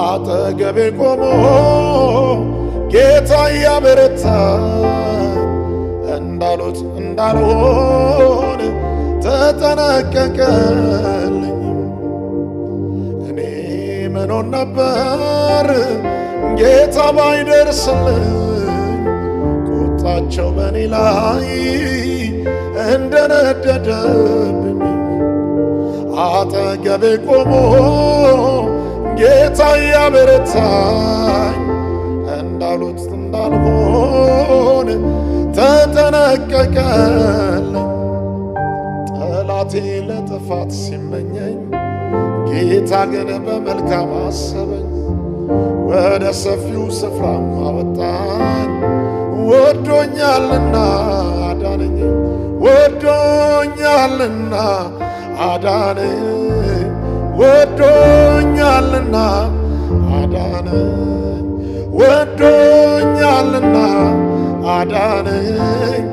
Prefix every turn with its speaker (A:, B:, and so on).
A: አጠገቤ ቆሞ ጌታ እያበረታኝ እንዳሉት እንዳልሆን ተጠነቀቀልኝ። እኔ ምኖን ነበር ጌታ ባይደርስልኝ፣ ቁጣቸው በእኔ ላይ እንደነደደብኝ። አጠገቤ ቆሞ ጌታ እያበረታኝ እንዳሉት እንዳልሆን ተጠነቀቀልኝ። ጠላቴ ለጥፋት ሲመኘኝ ጌታ ግን በመልካም አሰበኝ። ወደ ሰፊው ስፍራም አወጣኝ። ወዶኛልና አዳነኝ፣ ወዶኛልና አዳነኝ፣ ወዶኛልና አዳነኝ፣ ወዶኛልና አዳነኝ።